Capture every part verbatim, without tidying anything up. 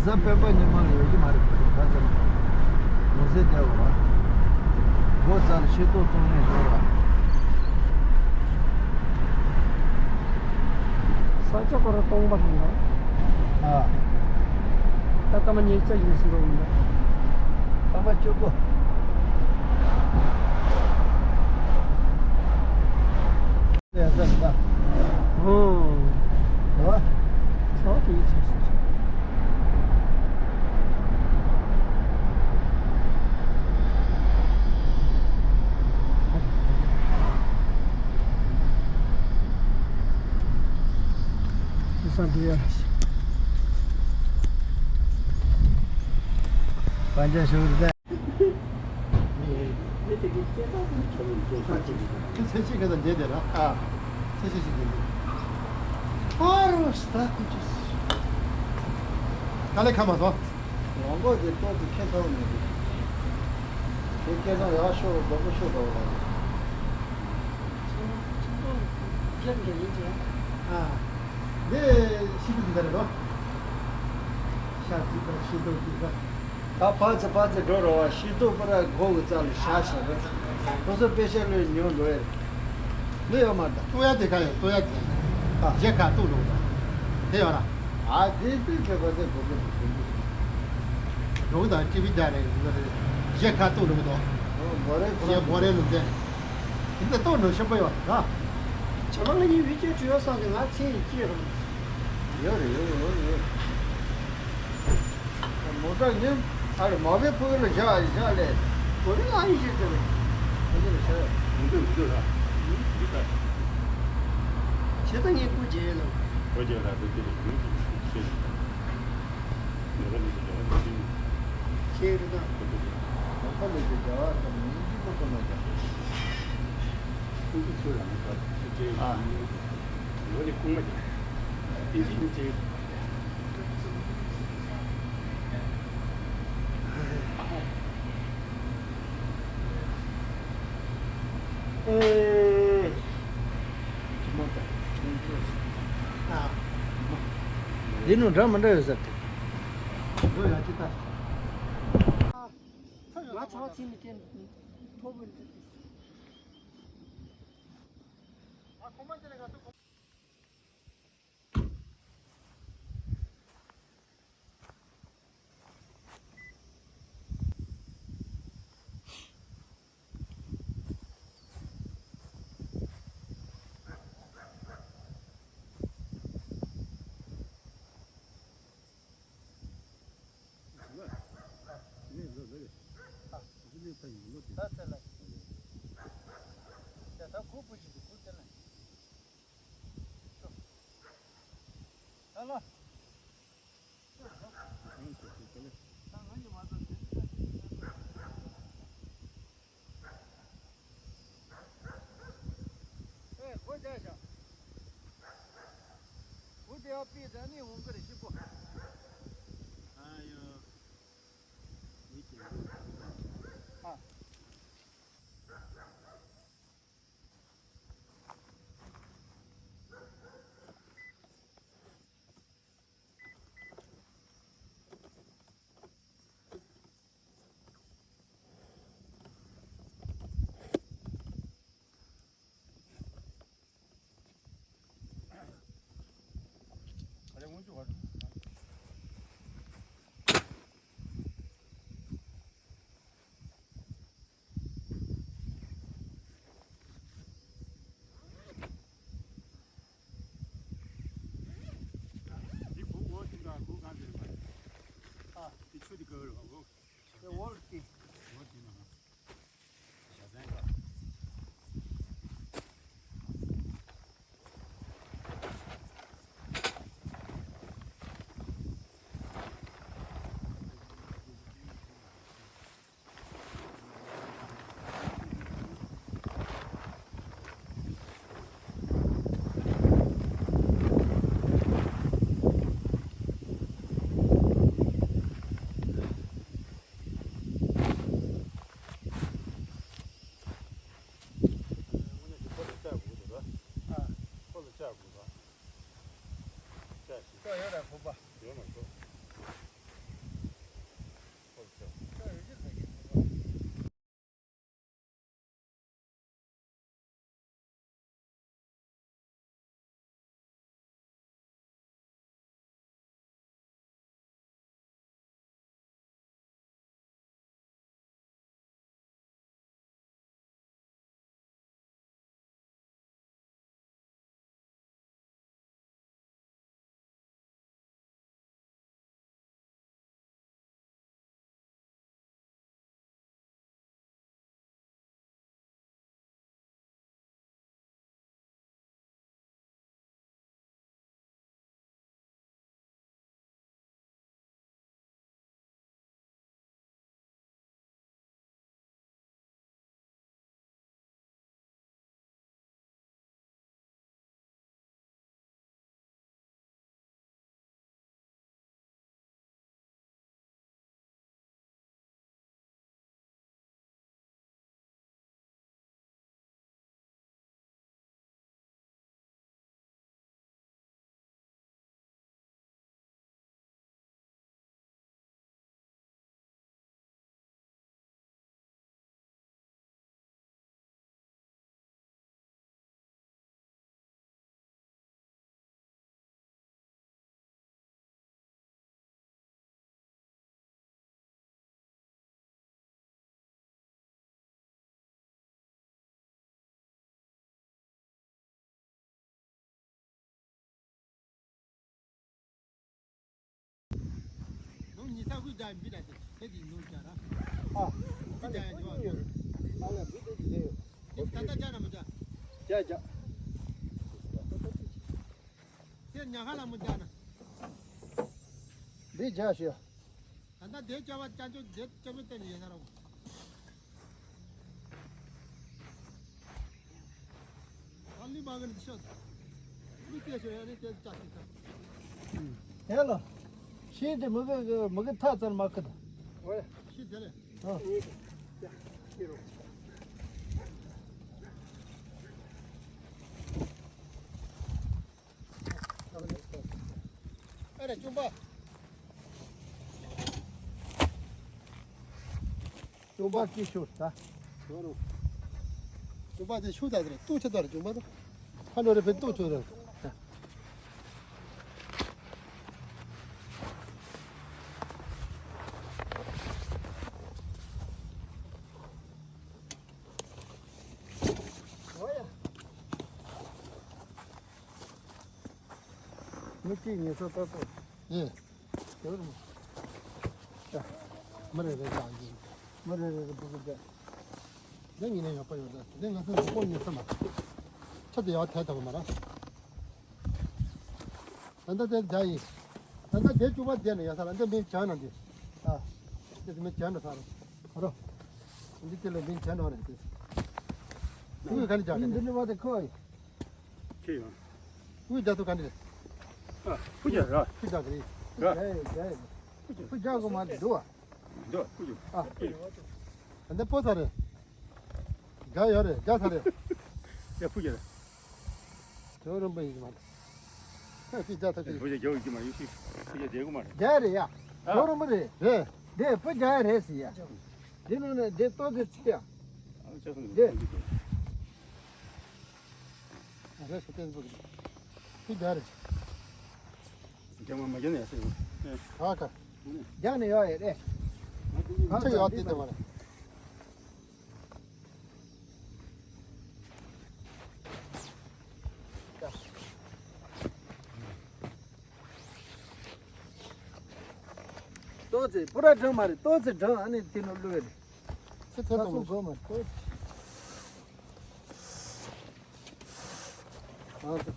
གཟའ་སྤེན་པ་ཉི་མ་ལ་ཡོད་ཀྱི་མ་རེད་པ། ད་ཚར་ལོ་ཟེར་བསྡད་པ་ར། སྒོ་རྩར་ཤེས་རྟོགས་གཏོང་ནས་ཡོད་ར། ས་ཆ་ཁོ་ར་སྟོང་པ་ལྷུང་བ། ཨ། ད་སྐར་མ་ཉེར་གཅིག་ཡིན་ཟིན་འགྲོ་ཡིན་ད། སྐར་མ་བཅུ་དགུ། ཡ་ས་ས། ཨོ། རེད་བ། ཚ་བ་དེ་ཡིད་ཆེས་སོང་། ས་འདི་ཡ། པན་ཇ་ཤོར་ད། ཚེ་ཤི་ཁ་དང་འདྲེས་དེ་ལ་ཨ། ཚེ་ཤི་ཤི་འདྲེས་དེ། ཨ་རོ་སྟ་ཁུ་ཅིས། དཀའ་ལས་ཁ་མ་སོང་། ལོང་གོ་དེ་ཏོག་ཙི་ཁེ་ཚ་བོ་མེད་དེ། དེ་སྐད་གྲགས་ཡག་ཤོས་རྡོག་པོ་ཤོས་འདྲ་བོ་ལ། ཆེན་པོ་ཆེན་པོ་རྒྱབ་འགྲོ་ཡིན་ཅེ། ཨ། དེ་ཤི་ཁུ་འདི་འདྲ་རེད་དོ། ཤ་ཅིག་དང་ཤི་རྡོག་ཅིག་དང་། ད་ཕར་ཚུར་ཕར་ཚུར་འགྲོ་རོགས་བ། ཤི་རྡོག་པ་ར་མགོ་གི་རྩ་ལ་བཞག་བཞག་རེད། ཁོ་ཚོ་དཔེ་ཤ་ལོས་ཉོ་འགྲོ་ཡ་རེད། ལོས་ཡོད་མ་རེད་ད། ལྟོ་ཡ་དེ་ག་ཡོད། ལྟོ་ཡ་དེ། ཨ། བཞེས་ཁ་ལྟོ་ལོག་ད། དེ་ཡོད་ར། ཨ་དེ་དེ་དེ་ག་དེ་གོ་གི་འདུག་གོ་གི་འདུག་ལོག་ད་ཅི་བི་རྒྱ་རེད་འདུག་རེད། བཞེས་ཁ་ལྟོ་ལོག་དོ། ཨོ་མོ་རེ་ཁོ་ར་བཞེས་མོ་རེ་ལོག་དེ། དེ་ལྟོ་ནོ་ཤོད་པ་ཡོད་ར། བྱ་མ་ང་གཉིས་བི་ཅེ་བྲིས་ཡོད་བསམ་སྟེ་ང་ཚེ་ཡི་སྐྱིད་རང་། ཡོད་རེད་ཡོད་རེད་ཡོད་རེད་ཡོད། མོ་ཊ་ཉིན་ཨ་རེ་མ་བའི་ཕུ་ལ་བཞག་བཞག་ལས། གོ་རེ་ཨ་ཡི་ཞིག་དེ་རེད། ཁོ་ཚོ་ལ་བཞག་ཡོད། འདི་འདི་ར། འདི་ལྟར། བྱས་ཙང་ངས་སྐུ་མཇལ་ལ། ཁོ་རྒྱལ་ལ་དེ་དེ་ལ་ཡོད་ཅིག་ཤེས་ཤིག་དང་། ནོར་བ་ལས་ཀྱི་བྱ་བ་དེ་ཤེས། ཤེས་རེད་ད། ཁོ་ཚོ་ལ། ནོར་བ་ལས་ཀྱི་བྱ་བ་དང་མི་འདི་ཁོ་ཚོ་ལ་ད། ཁོ་ཚོ་ཚོ་ལ་ནོར་བ་ཚོ་ཅེས། ཨ། ལོ་ནི་ཁུངས་མ་ཅན། ཨིན་ཇི་ནི་ཅན། ཨེ། འདི་ནང་འདྲ་མི་འདྲ་ཡོད་ས་རེད། ལོ་ཡ་ཅི་ལྟ། ང་ཚ་བ་ཚིག་ནི་དེ་མཐོ་པོ་འདི། ཨེ། སྒོ་རྒྱག་བཞག་སྒོ་དེ་ཡར་ཕྱེ་ད་ནི་འོང་གི་རེད་ཤི་པོ། ཨ་ཡོ། མི་གྱེན་འདུག་ཨ། འདི་སྒོ་འོག་དེ་འདྲ་སྒོ་གང་དེ་རེད་པ། ཨ། དེ་ཆུ་དེ་ག་རེད་པ། འོག་དེ་འོག་དེ། འོག་དེ་ན། བྱ་ཚན་ག་ཀུན་ཀྱང་འབུད་ད་དེ་དེ་དེ་ནོར་བྱ་ར། ཨ། འབུད་ད་ཡ་ཇོ་ཇོ། ཨ་ལ་འབུད་དེ་དེ་ཡོད། དེ་ད་ལྟ་བྱ་ན་མི་བྱ། བྱ་བྱ། དེ་ཉ་ཧ་ལ་མི་བྱ་ན། འདི་བྱ་ཞུ། ད་ལྟ་དེ་བྱ་བ་ཅན་ཅོ་དེ་བྱ་བ་བསྟན་ནས་ཡ་ས་ར། དེ་ལ། ཤིང་དེ་མི་གི་མི་གི་ཐག་ཚར་མ་ཁུ་དང་། ཤིང་དེ་ལས། ཨ། ཨ་རེ་ཅུང་པ། ཅུང་པ་ཅི་ཤོར་ད། ཅུང་པ་དེ་ཤུ་ད་རེ་ཏུ་ཆ་ད་རེ་ཅུང་པ་ད། ཁ་ལོ་རེ་ཕེ་ཏུ་ཆུ་རེ། མི་གཅིག་ཉེས་ཚབས་ཏག་ཏག་ཡིན། དེ་རུ། ཡ། མི་རེ་རེ་ལག་གི་མི་རེ་རེ་རེ་སྤུ་གུ་བརྒྱབ། འདི་ཉིན་ནས་ཡག་པོ་ཡོད་ད། འདི་ང་ཚོ་གཟུགས་པོ་ཉེས་ཚབས་མ། ཆ་དེ་ཡག་ཐལ་ཐག་མ་ར། ད་ལྟ་དེ་རྒྱ་ཡིན། ད་ལྟ་དེ་བཅུ་པ་བསྡད་ནས་ཡ་ས་ལ་འདི་མི་བྱ་ན་འདི། ཨ། དེ་མི་བྱ་ན་ས་རེད། ཨ་རོ། འདི་དེ་ལ་མི་བྱ་ན་རེད་དེ། དེ་ག་ནས་བྱ་གི་འདི་ནི་བ་དེ་ཁོ་ཡིན། ཁྱེད་ཡོང་། དབུས་རྒྱ་ཐུ་ག་འདི་རེད། ཨ། ཕུ་རྒྱ་ར། ཕུ་རྒྱ་གི་རེད། ར། རྒྱ་ཡིན་རྒྱ་ཡིན། ཕུ་རྒྱ་གོ་མ་འདི་འདུག་བ། འདི་ཕུ་རྒྱ། ཨ། ཕུ་རྒྱ། ད་ལྟ་པོ་ཚ་རེད། རྒྱ་ཡོད་རེད་རྒྱ་ཚ་རེད། ཡ་ཕུ་རྒྱ་རེད། ཇོ་རིན་པོ་ཡིན་གི་མ་རེད། ཕུ་རྒྱ་ཚ་ཕུ་རྒྱ། ཕུ་རྒྱ་རྒྱ་ཡིན་གི་མ་རེད། ཕུ་རྒྱ་རྒྱ་གོ་མ་རེད། རྒྱ་རེད་ཡ། ཨ། ཇོ་རིན་པོ་རེད། རེད། འདི་ཕུ་རྒྱ་རེད་ཟེར་ཡ། འདི་ནང་ནས་འདི་ལྟོ་ཚོད་ཅི་ཡ། ཨ་ཅག་སོང་། འདི། རེད་ཤག་བསྟན་འཛུགས་ཀྱི། ཁྱི་རྒྱག་རེད། རྒྱག་མ་མ་རྒྱག་ནས་ཡ་ཟེར་ཡོང་། ཨ་ཁ། རྒྱག་ནས་ཡོད་ཡོད་རེད། ཁྱི་ཡོད་དེ་དེ་མ་རེད། ཏོག་ཙེ་པུ་ར་འགྲང་མ་རེད། ཏོག་ཙེ་འགྲང་ཨ་ནི་དེ་ནང་བླུགས་རེད། ཁྱི་ཐོན་ཐོན་མ་གོ་མ་རེད། ཨ་ཙི།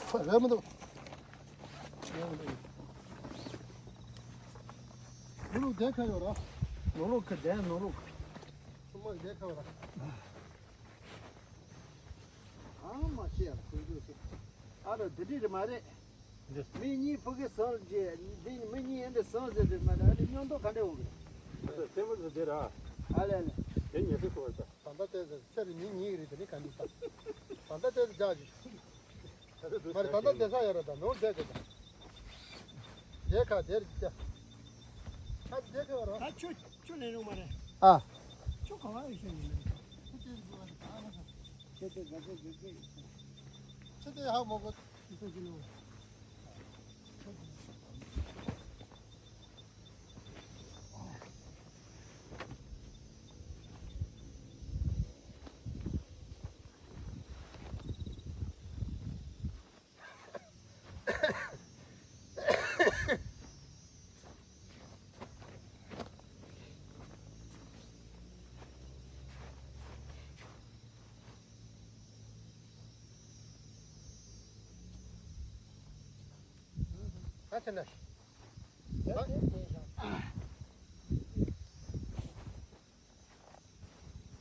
ཁོ་རེད་མི་འདུག་ནོར་ལུག་དེ་ཁ་ཡོད་ར། ནོར་ལུག་ཁ་དེ་ནོར་ལུག་ཁ། ཆུང་མ་དེ་ཁ་ཡོད་ར། ཨ་མ་ཤེས་ཡ་ཁོང་ཚོས་ཟེར། ཨ་རོ་དེ་འདྲ་རེད་མ་རེད། མི་གཉིས་ཕ་གི་སོང་རྗེས་འདི་མི་གཉིས་ཨེ་འདྲ་སོང་ཟེར་དེ་མ་རེད། ཨ་ནི་སྙོན་ཐོ་ག་འདྲ་འོང་གི་རེད། སེམས་པ་ཟེར་དེ་ར། ཨ་ལེ་ཨ་ལེ། དེ་ཉེ་སེ་ཁོ་རེད་ད། ད་ལྟ་དེ་ཟེར་ཚེ་རིང་ཉིན་གཉིས་རེད། དེ་ནི་ག་འདི་ད། ད་ལྟ་དེ་ཟེར་རྒྱག་གི། མ་རེད་ད་ལྟ་དེ་ས་ཡ་ར་ད་ནོར་བསྡད་དགོས་ད། དེ་ཁ་དེར་ད། ཁ་དེ་ཁ་ར། ད་ཆུ་ཆུ་ལེན་རུང་མ་རེད། ཨ། ཆུ་ག་བ་ཡོད་ཤེས་ཡིན་མ་རེད། ཆུ་དེ་འགྲོ་བ་དེ་ག་ལ་ས། ཆུ་དེ་ག་ཚོད་འགྲོ་གི་ཡོད་ས། ཆུ་དེ་ཧ་མོ་གོ། ཆུ་དེ་ཅི་ལོ། ད་ཆེ་ན།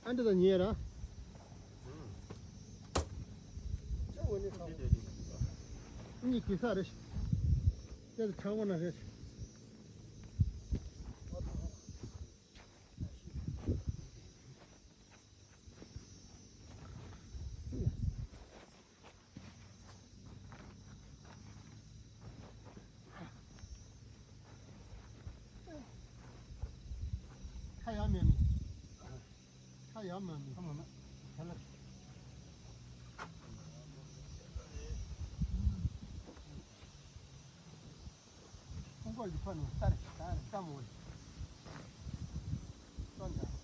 ཨ་འདི་ད་ཉེ་ར། གཉིས་གུས་ས་རེད། དེ་ཚང་མ་ན་རེད། ཁ་ཡ་མེད་མི། ཁ་ཡ་མེད་མི། ཁ་མ་མེད། ཁ་ལ། ཁོང་ཁོ་ཡི་ཁོ་ནས་ལྟར་ལྟར་བསམ་འོང་། སོན་ད།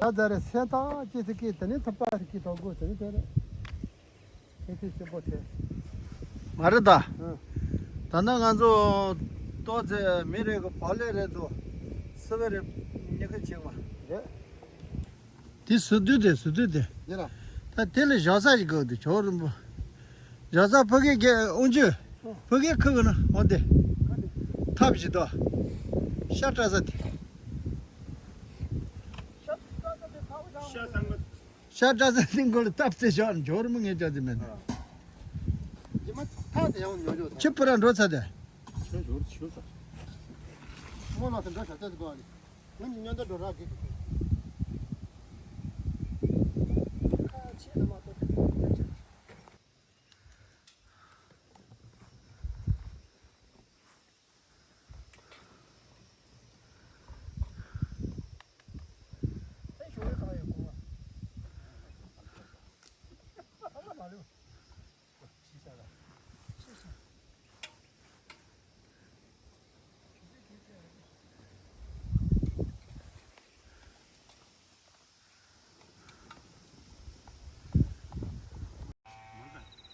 ད་ད་རེ་སེ་ད་ཅི་ཟེར་གི་དེ་ནི་ཐུབ་པ་ཟེར་གི་དོ་དགོས་དེ་ནི་དེ་རེད། ཁྱེད་ཚོས་ཆེན་པོ་དེ། མ་རེད་ད། ཨ། ད་ནི་ང་ཚོ་ཏོག་ཙེ་མི་རེ་གི་བག་ལེབ་རེད་འདུག་སི་པན་རེ་མྱི་ཁ་ཆེ་བ། རེད། དེ་སི་དུས་དེ་སི་དུས་དེ། ཡིན་ལ། ད་དེ་ལ་བཞག་ས་ཞིག་དགོས་འདུག་ཇོ་བོ་རིན་པོ། བཞག་ས་ཕ་གི་གེ་ཨོང་ཅུ། ཕ་གི་ཁུ་གི་ན་འོ་དེ། ཐབ་ཞིག་དོ། ཤ་བཀྲ་ས་དེ། ཤ་བཀྲ་ས་དེ་མགོ་ལ་ཐབ་རྩེ་ཞོག་ཇོ་བོ་རིན་པོ་ངས་ཅོག་དེ་མེད། ཡི་མ་ཐག་དེ་ཡང་ཉོ་ཉོ་ཐག་ཁྱི་པུ་ར་འགྲོ་ཚ་དེ། ཁྱོད་ཇོ་བོ་ཆུ་ས། མོ་ལ་དེ་འགྲོ་ཤ་ཚ་དེ་གོ་ཨ་ནི། ང་གཉིས་མཉམ་དུ་འགྲོ་རག་གི་འདུག་ཁ་ཆེ་ན་མ་གཏོགས་དེ་ཁ་ཆེ།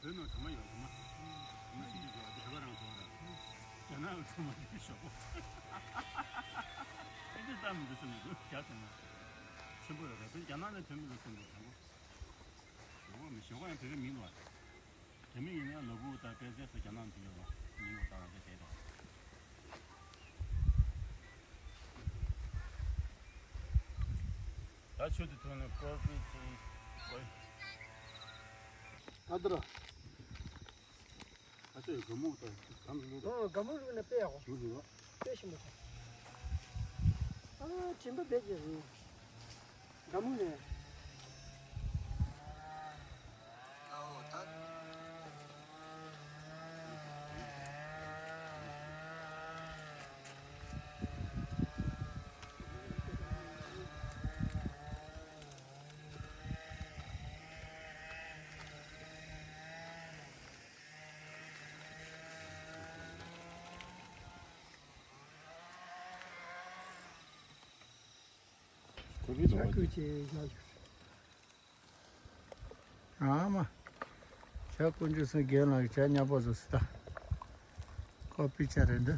བོད་ནང་གྲོ་མ་ཡོད་གྲོ་མ། གྲོ་མ་ཤིན་ཏུ་ཡོད་རྒྱ་གར་རང་ཚོ་ར། རྒྱ་ནག་གི་གྲོ་མ་ཡོད་ཤོག་ཨེ་འདི་ལྟ་མི་འདུག་སེམས་འདུག་རྒྱ་གྲོ་མ། ཆེན་པོ་ཡོད་རེད་དཔེར་རྒྱ་ནག་ནས་ཐོན་མི་འདུག་སེམས་འདུག་དྲང་པོ། ཞོག་མི་ཞོག་ཡང་བོད་པའི་མིང་ལ། དེ་མིན་ཡིན་ན་ལ་ཕུག་དང་དཔལ་བརྩེགས་སུ་རྒྱ་ནག་འདི་ཡོད་ལ་མིང་ལ་བཏགས་ལ་དེ་བྱས་དང་། ད་ཆུ་དེ་ཐོན་ནས་ཀོ་པི་ཅིག་ཀོ། ཨ་དར། ཨ་ཆུ་ཡི་སྒ་སྨུག་དང་དམ་ལུག་དང་། ཨོ་སྒ་སྨུག་ལུག་ན་དཔེ་ཡག་གོ། ཞུ་རུ་ཡོད། དཔེ་ཞིམ་པོ་དང་། ཨ་དྲིན་པ་བེད་ཀྱི་རུ། སྒ་སྨུག་ནས། ཨ་མ། བྱ་དཀོན་མཆོག་སེང་རྒན་ལགས་བྱ་ཉག་པོ་བཟོ་སྲིད་ད། ཀོ་པི་ཆ་རེད་འདི།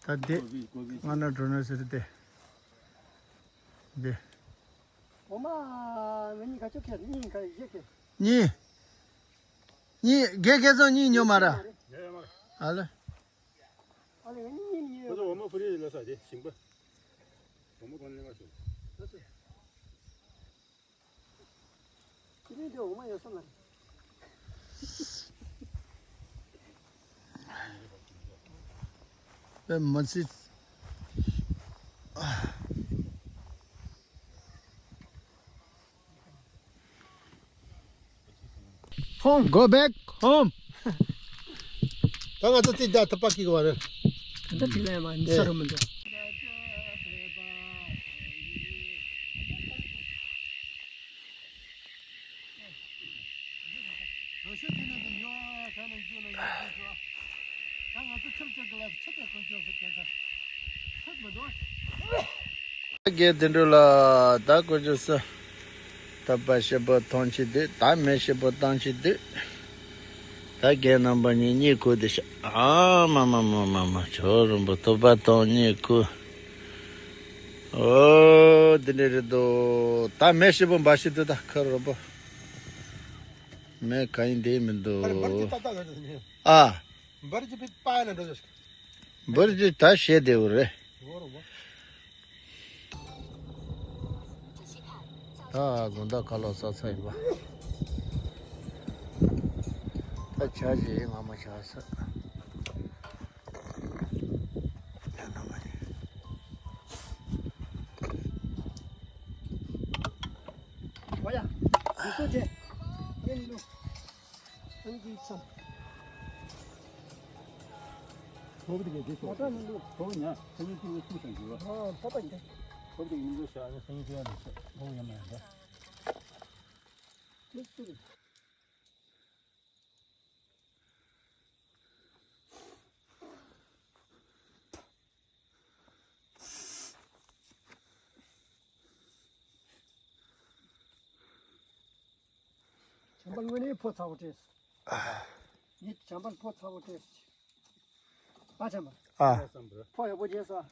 ད་འདི། ང་ན་འགྲོ་ན་ཟེར་ཏེ། འདི། འོ་མ། ང་གཉིས་ཀ་ཅོ་ཁེ་གཉིས་ཀ་ཡེ་ཁེ། གཉིས། གཉིས་རྒན་ཁེ་ཚང་གཉིས་ཉོ་མ་ར། ཨ་ལེ། ཨ་ལེ་ང་གཉིས་ཉོ། ཁོ་ཚོ་འོ་མ་ཕུ་རི་ལ་ས་དེ་ཞིང་པ། འོ་མ་གོན་ལེ་མ་ཞུ། ཁྱེད་རང་འདི་འོ་མ་ཡོད་ས་མ་རེད། པད་མ་སྲིད། Home. Go back home. ད་ང་ཚོ་ཅིག་བསྡད་ཐུབ་པ་ཀི་གི་བ་རེད། ད་ལྟ་དེ་ལས་མ་ཡིན་ས་རུ་མི་འདུག་རང་ཤུགས་ཀྱིས་ནི་འདི་ཡོད་ཁ་ནས་རྒྱུ་ནས་ཡོད་རྒྱུ་ཞུ། ད་ང་ཚོ་ཁྱབ་ཆག་གི་ལ་ཆ་དེ་ཀུན་སྤྱོད་སུ་སྐྱེལ་ཚར། ཐུབ་མི་འདུག་རྒན་དོན་གྲུབ་ལགས་ད་དཀོན་མཆོག་གསུམ། ཐུབ་པ་ཞིག་པོ་ཐོང་ཆེ་དུས་ད་མེ་ཞིག་པོ་བཏང་ཆེ་དུས། ད་རྒན་རྣམ་པ་གཉིས་གཉིད་ཁུག་དེ་ཤ་ཨ་མ་མ་མ་མ་མ་ཇོ་བོ་རིན་པོ་ཐུབ་པ་ཐོང་གཉིད་ཁུག་ཨོ་དེ་འདྲ་རེད་དོ། ད་མེ་ཞིག་པོ་འབའ་ཞིག་དུས་ད་ཁ་རོ་པོ། མེ་ག་ཡིན་དེ་མི་འདུག་ཨ། འབར་གྱི་པི་པ་ན་འགྲོ་ཤག་འབར་གྱི་ད་ཤེས་བདེ་བོ་རེད། ད་དགོང་དག་ཁ་ལག་ཟ་ཚར་ཡིན་པ། ད་ཇ་ཞིག་ང་མ་ཇ་ཟ། ཡང་ན་མ་ཡིན། ཨོ་ཡ། ཡིན་སོ་ཅེ། ཡིན་ལུ། སངས་རྒྱས་ཚང་། ཁོ་བོ་དེ་གའི་དེ་ཚོ། ཁོ་བོ་ཉ་སངས་རྒྱས་ཀྱི་སུ་དང་འགྱུར་བ། ཁོ་བོ་དེ་ཡིན་ལུ་ཤ་ནི་སངས་རྒྱས་ཀྱི་ཡ་ནི་ཤ་ཁོ་བོ་ཡ་མ་ཡ་འདྲ། དངོས་གནས་ཕོ་ཚ་བོ་སྤྲད་སོང་། ངས་བྱམས་པར་ཕོ་ཚ་བོ་སྤྲད་སོང་། ཨ་བྱམས་པ། ཨ། ཕོ་ཡག་པོ་རྒྱས་སོང་།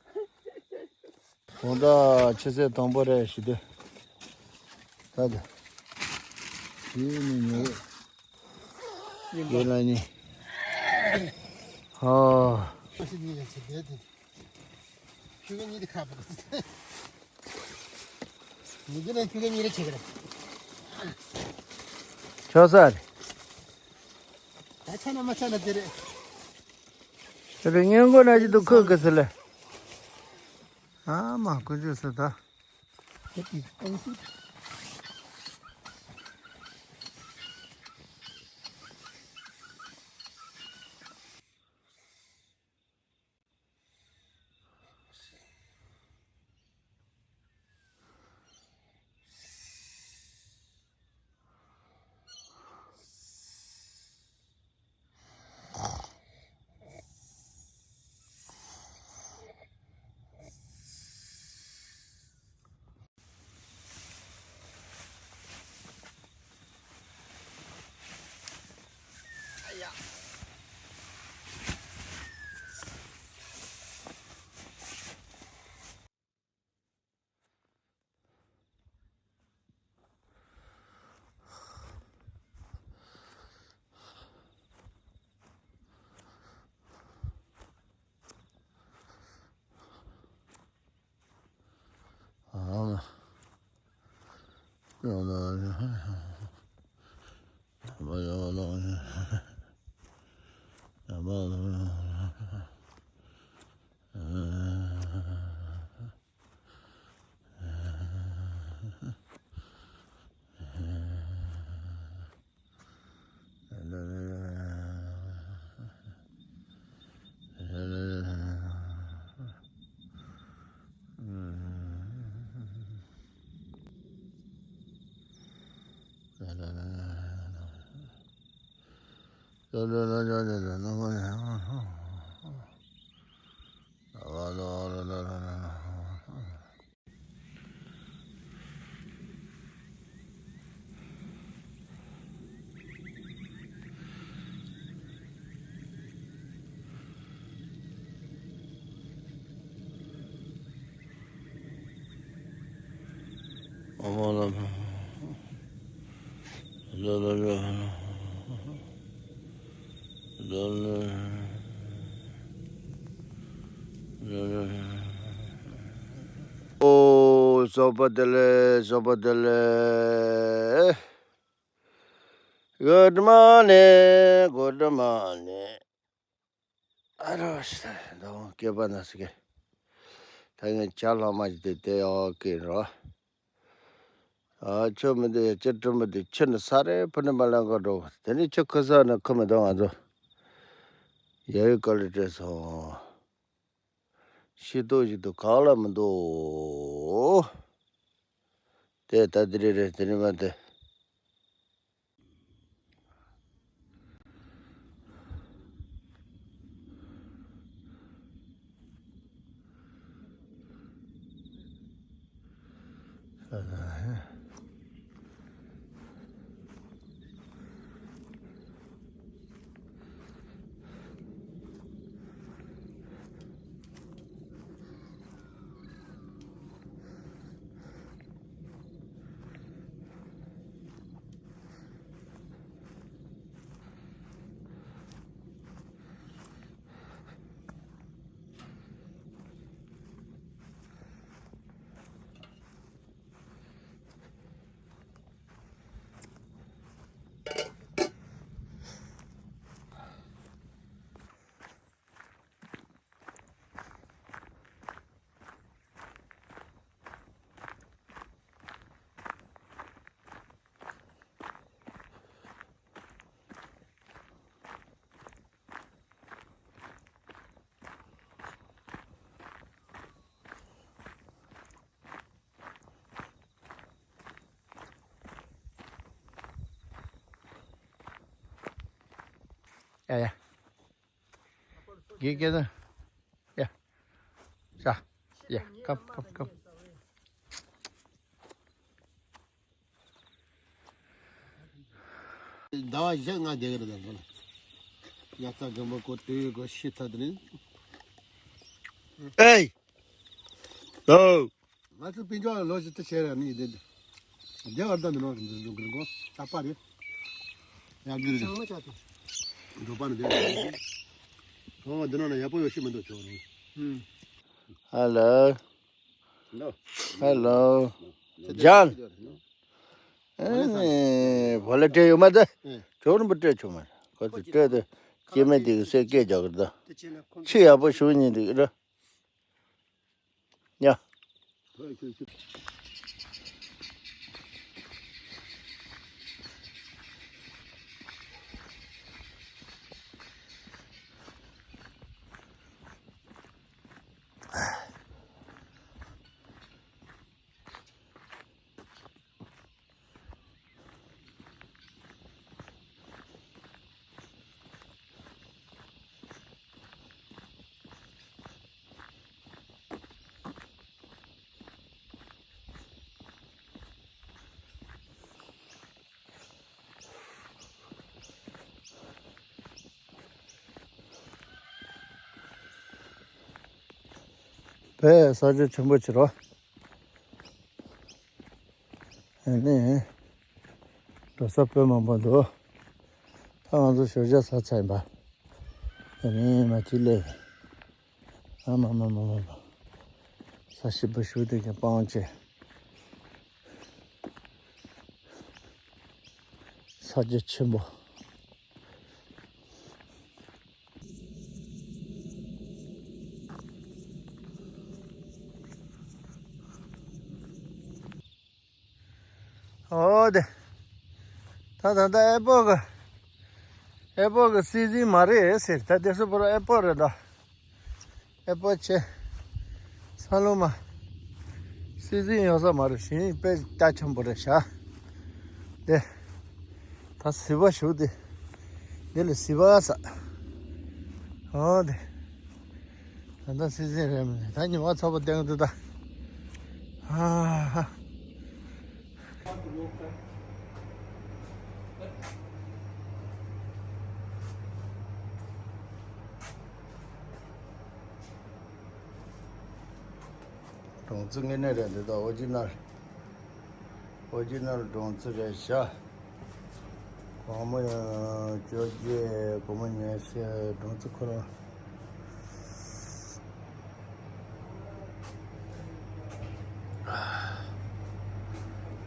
དགོང་དག་ཆུ་ཚོད་དང་པོ་རེད་ཞུ་དུས། ད་ད། ཡིན་ནི་ཉོ། ཡིན་པ། ཡོད་ལ་ནི། ཨོ། ཁྱོད་གཉིས་ལ་ཆེ་བསྡད་དེ། ཁྱོད་གཉིས་དེ་ཁ་པོ། ཉི་གི་ནས་ཁྱོད་གཉིས་རེ་ཆེ་གི་རེད། ཆོག་ས་རེད། ད་ཆ་ན་མ་ཆ་ན་དེ་རེད། དེ་རེད་སྔོན་འགོ་ན་ཅི་འདུག་ཁོས་གི་ཟེར་ལེ། ཨ་མ་ཀུ་ཅི་ཟེར་ད། ཨོ། ཞོགས་པ་བདེ་ལེགས། ཞོགས་པ་བདེ་ལེགས། Good morning, good morning. ཨ་རོ་ཤ་ད་བང་སྐེད་པ་ན་སི་ཀེ། ད་ངས་ཇ་ལྷག་མ་ཞིག་དེ་དེ་ཡག་གི་རོ། ཨ་ཆོ་མི་འདུག་ཡ་ཅི་སྤྲོ་མི་འདུག་ཆུ་ནི་ས་རེ་ཕུ་ནི་མ་ལང་ག་འགྲོ། དེ་ནི་ཆུ་ཁུ་ས་ནི་ཁུ་མི་འདུག་ང་ཚོ། ཡ་ཡུ་ག་ལི་སྤྲད་སོང་། ཤི་ཏོ་ཞིག་ཏུ་གག་ལ་མི་འདུག་དེ་ད་དེ་རེ་རེ་དེ་ནི་མ་དེ། Yeah, yeah. Get, get, uh, yeah. Sha. Yeah, come, come, come. ཟླ་བ་བཞི་ལྔ་བསྡད་ཀྱི་རེད་ད་ལོ་ན། ཡ་ཙ་རྒན་པོ་ཀོ་ཏོའི་གོ་ཤི་ཐ་དེ་རིང་། ཨེ། ལོ། ང་ཚོ་དཔལ་འབྱོར་ལོ་ཞིག་ཏུ་བྱས་ར་ནི་ཡིན་དེ། རྒྱ་བར་ད་མི་ནོར་འགྲོ་འགྲོ་འགྲོ་འགྲོ་ས་པ་རེད། ཡ་གི་རེད། ཚང་མ་ཆགས་ཏེ། འགྲོ་པ་ནི་དེ། ཚང་མ་འདི་ནང་ན་ཡག་པོ་ཡོད་ཤི་མི་འདུག་ཆོག་ནི། ཧ་ལོ། ཧ་ལོ། ཇན། ཨེ་ནི་བོ་ལ་སྤྲད་ཡོད་མ་ད། ཇོ་རིན་པོ་སྤྲད་ཆོག་མ། ཁོ་ཚོ་སྤྲད་དེ་སྐྱེ་དམན་དེ་གི་སྲས་སྐད་རྒྱག་གི་རེད་ད། ཆེས་ཡག་པོ་ཞུ་ཉིན་དེ་གི་རེད། ཡ། བས་ས་ཆ་ཆེན་པོ་བྱེད་རོགས། ཨ་ནི། འགྲོ་ས་དཔེ་མང་པོ་འདུག་ད་ང་ཚོ་ཞོགས་ཇ་ཟ་ཚར་ཡིན་པ། ཨ་ནི་མ་ཅི་ལས། ཨ་མ་མ་མ་མ་མ། ས་ཞིབ་པ་ཞུ་དེ་ག་སྤང་བྱེད། ས་རྒྱ་ཆེན་པོ། ཨོ་དེ། ད་ད་ད་ཨེ་པོ་གི་ཨེ་པོ་གི་སི་ཟིན་མ་རེད་ཟེར། ད་དེ་སུ་པོ་ར་ཨེ་པོ་རེད་ད། ཨེ་པོ་ཆེ། ས་ལོ་མ། སི་ཟིན་ཡོང་ས་མ་རེད། ཞིང་དཔེ་རྒྱ་ཆེན་པོ་རེད་ཤག་དེ། ད་ཟིལ་པ་ཞུགས་ཏེ། འདི་ལ་ཟིལ་པ་ཟ། ཨོ་དེ། ད་ལྟ་སི་ཟིན་རེད་མ་རེད། ད་ཉི་མ་ཚ་པོ་སྟེང་དུ་ད། ཧ་ཧ། སྦྲང་རྩི་དངོས་གནས་རེད་འདི་ད་ཨོ་ཇི་ནལ། ཨོ་ཇི་ནལ་སྦྲང་རྩི་རེད་ཤག་གོང་མ་ཡང་བཅོ་བརྒྱད་གོང་མ་ཉལ་སའི་སྦྲང་རྩི་ཁོ་རང་།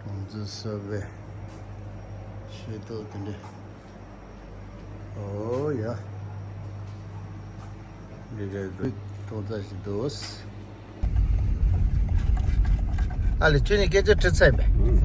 སྦྲང་རྩི་སོབ་པའི་ཤེལ་ཏོག་དེ་འདྲ། ཨོ་ཡ། འདི་ག་འདུག་ཐོག་རྩ་ཞིག་འདུག་ཨ་ལེ་ཁྱོད་ནི་སྐད་ཆ་དྲི་ཚར་མེད།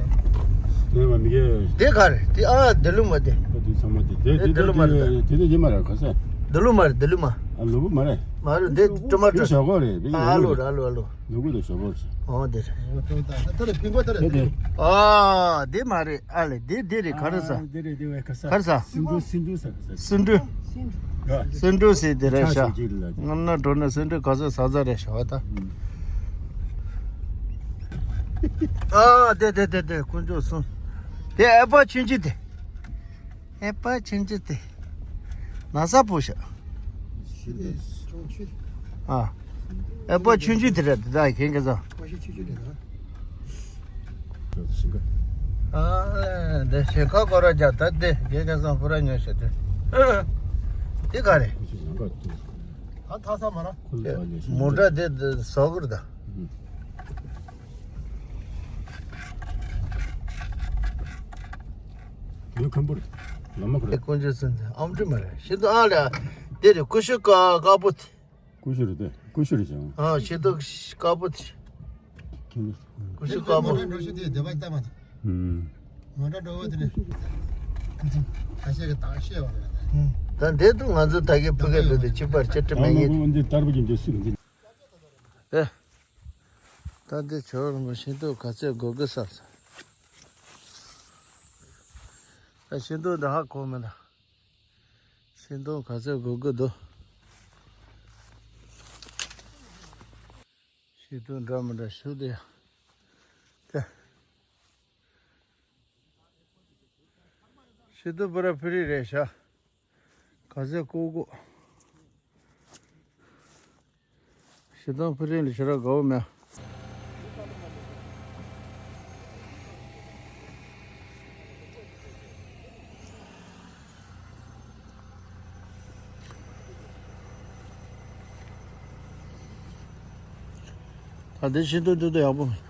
དེ་མ་མི་གེ། དེ་ག་རེད་དེ། ཨ་དེ་ལུ་མ་དེ། དེ་ཚང་མ་དེ་དེ་དེ་དེ་དེ་ལུ་མ་རེད། དེ་དེ་དེ་མ་རེད་ག་ས། དེ་ལུ་མ་རེད་དེ་ལུ་མ། ཨ་ལུ་བུ་མ་རེད། མ་རེད་དེ་དྲི་མ་དེ་དྲི། ཞོག་གོ་རེད་དེ། ཨ་ལོ་ར་ལོ་ལོ། ལུ་གུ་དེ་ཞོག་གོ་རེད། ཨོ་དེ་རེད། ཨོ་དེ་ད་དེ་རེད་ཕིང་གོ་དེ་རེད། དེ་དེ། ཨ་དེ་མ་རེད། ཨ་ལེ་དེ་དེ་རེད་ག་རེ་ཟ། དེ་རེད་དེ་བས་ག་ས། ག་རེ་ཟ། སིན་འབྲུ་སིན་འབྲུ་ཟ་ག་ས། སིན་འབྲུ། སིན་འབྲུ་ཟེར་དེ་རེད་ཤག་ཆ་ཞིག་ལ། སྔོན་ན་འགྲོ་ན་སིན་འབྲུ་ག་ས་ཟ་ཟ་རེད་ཤག་ད། ཨ་དེ་དེ་དེ་དེ་དཀོན་མཆོག་གསུམ། དེ་ཨེ་པ་ཆུན་ཆི་དེ། ཨེ་པ་ཆུན་ཆི་དེ། ན་ས་པོ་ཤག་ཨ། ཨེ་པ་ཆུན་ཆི་དེ་རེད་དེ་ད་ཁྱེད་ཀྱི་ས། ཨ་འདི་ཞིང་ཁ་སྐོར་ར་རྒྱག་ད་དེ་དགེ་རྒན་སང་ཕུ་ར་ཉོ་ཤེས་དེ། དེ་ག་རེད། ད་ཐ་ས་མ་ར། མོ་ཊ་དེ་དེ་ཟོག་གུར་ད། ཡུལ་ཁམ་བུར། ལམ་མ་ཁུར། དེ་དཀོན་མཆོག་གསུམ་དེ་ཨམ་ཅི་མ་རེད། ཤིན་ཏུ་ཨ་ལ། དེ་རེད་ཀུ་ཤུ་ཀ་དཀར་པོ་དེ། ཀུ་ཤུ་རེད་དེ། ཀུ་ཤུ་རེད་ཅང་། ཨ་ཤིན་ཏུ་དཀར་པོ་དེ། ཀུ་ཤུ་དཀར་པོ། མོ་ཊ་འགྲོ་ཤུ་དེ་སྡེ་པ་ལྟ་མ་ཐུབ། མོ་ཊ་འགྲོ་བ་དེ་ནི། ཁ་ཤས་ཀྱི་དག་ཤེས་བ་རེད། ད་འདི་དུ་ང་ཚོ་ད་གའི་ཕུ་གེ་འདུག་དེ་གཅིག་པར་ཅི་སྤྲི་མེད་ངེས། འདི་ལྟར་པ་ཀྱི་འདི་སུ་རེད་འདི། ཨེ། ད་འདི་ཇོ་རིན་པོ་ཤིན་ཏུ་ག་ཚོད་དགོས་དགོས་བསམ་སོང་། ཨ་ཤིན་ཏུ་འདི་ཧ་གོ་མེད་ན། ཤིན་ཏུ་ག་ཚོད་དགོས་དགོས་འདུག་ཤིན་ཏུ་འདྲ་མི་འདྲ་ཞུ་དེ་ཡ། དེ། ཤི་ཏུ་པུ་ར་ཕི་རི་རེད་ཤག་ག་ཚོད་ཀོ་ཀོ། ཤི་ཏང་ཕི་རི་ལ་ཤི་ར་དགའ་བོ་མེད། ད་འདི་ཤི་ཏུ་ཏུ་ཏུ་ཡག་པོ་མེད།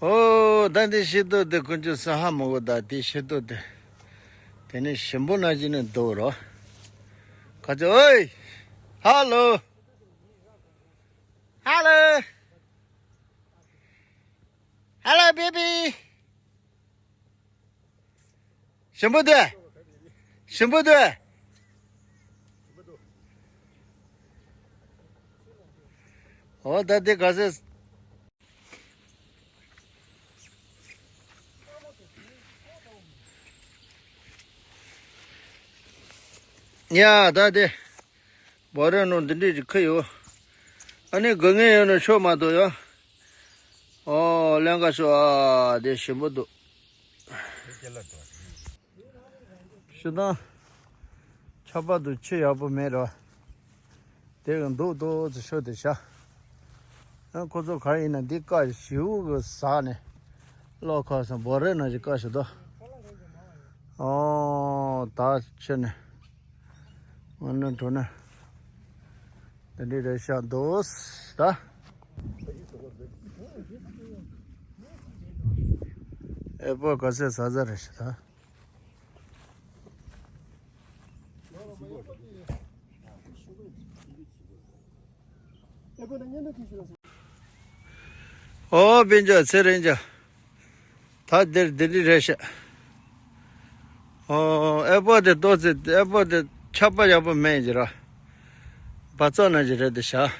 ཨོ། ད་འདི་ཤི་ཏུ་དེ་ཀུན་སྤྱོད་ས་ཧ་མ་གོ། ད་དེ་ཤི་ཏུ་དེ། དེ་ནི་ཞིམ་པོ་ན་ཅི་ནས་འདུག་རོ། ག་ཚོད། ཨོའི། ཧ་ལོ། ཧ་ལོ། ཧ་ལོ་བེ་བི། ཞིམ་པོ་འདུག་ཞིམ་པོ་འདུག་ཨོ། ད་དེ་ག་ཚོད། ཡ། ད་དེ་བ་རན་ནོ་འདི་འདྲས་ཀྱི་ཁུ་ཡོད། ཨ་ནི་དགོས་ངེས་ཡོད་ན་ཤོག་མ་གཏོགས་ཡ། ཨོ། ལན་ཁ་ཤོག་ཨ། དེ་ཞིམ་པོ་འདུག་ཤི་ཏང་ཆར་པ་འདུག་ཆུ་ཡག་པོ་མེད་ར། དེ་གི་འདུག་འདུག་ཙི་ཤོ་དེ་ཤ། ཨ། ཁོ་ཚོ་ག་ཡིན་ན་འདི་ཀ་ཞིའུ་གི་ཟག་ནས། གློག་ཁ་སང་བོ་རེ་ན་ཞིག་ཀ་ཞིག་དོ། ཨོ། ད་ཆེ་ནས། ང་ནི་འགྲོ་ནས། འདི་འདྲའི་རེད་ཤག་འདུག་ད། ཨེ་པོ་ག་ཚད་ཟ་ཟ་རེད་ཤག་ད། ཨོ། དཔེ་འཇོག་ཚེ་རིང་ཇོ། ད་འདིར་འདི་འདྲ་རེད་ཤག་ཨོ། ཨེ་པོ་དེ་ཏོག་ཙེ་ཨེ་པོ་དེ་ཆག་པ་ཡག་པོ་མེད་ཀྱི་ར། བ་ཙོག་ན་ཅི་རེད་དེ་ཤག་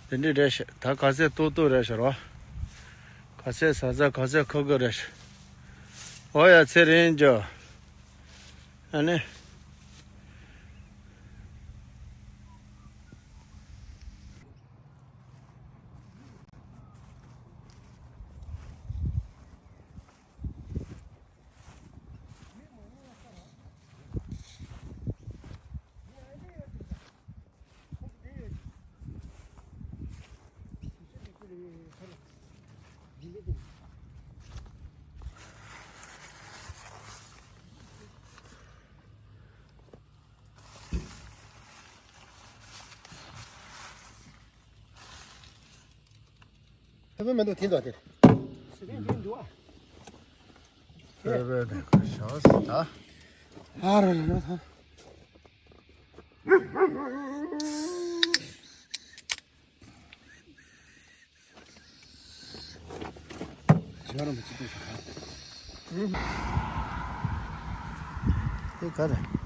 དེ་འདྲ་རེད་ཤག་ད་ག་ཚད་ཏོག་ཏོག་རེད་ཤག་རོ། ག་ཚད་ཟ་ཟ་ག་ཚད་ཁོ་གོ་རེད་ཤག་ཨོ་ཡ། ཚེ་རིང་ཇོ། ཨ་ནི། ཐབས་མི་འདུག་དེ་འདུག་དེ། ཨ་ར་ར་ར། དེ་ག་རེད།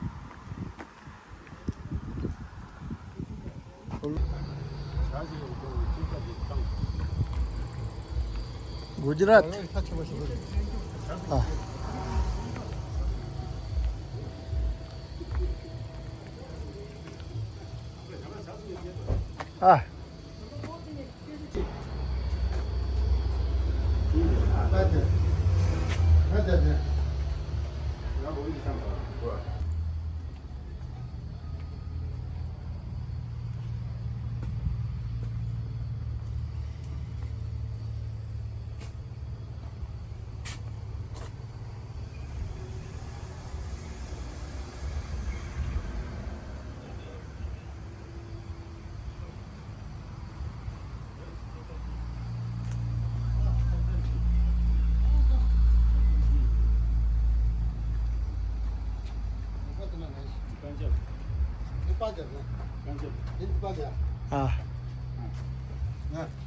གུ་ཇི་རཱད། ཨ། ཨ། ཨ།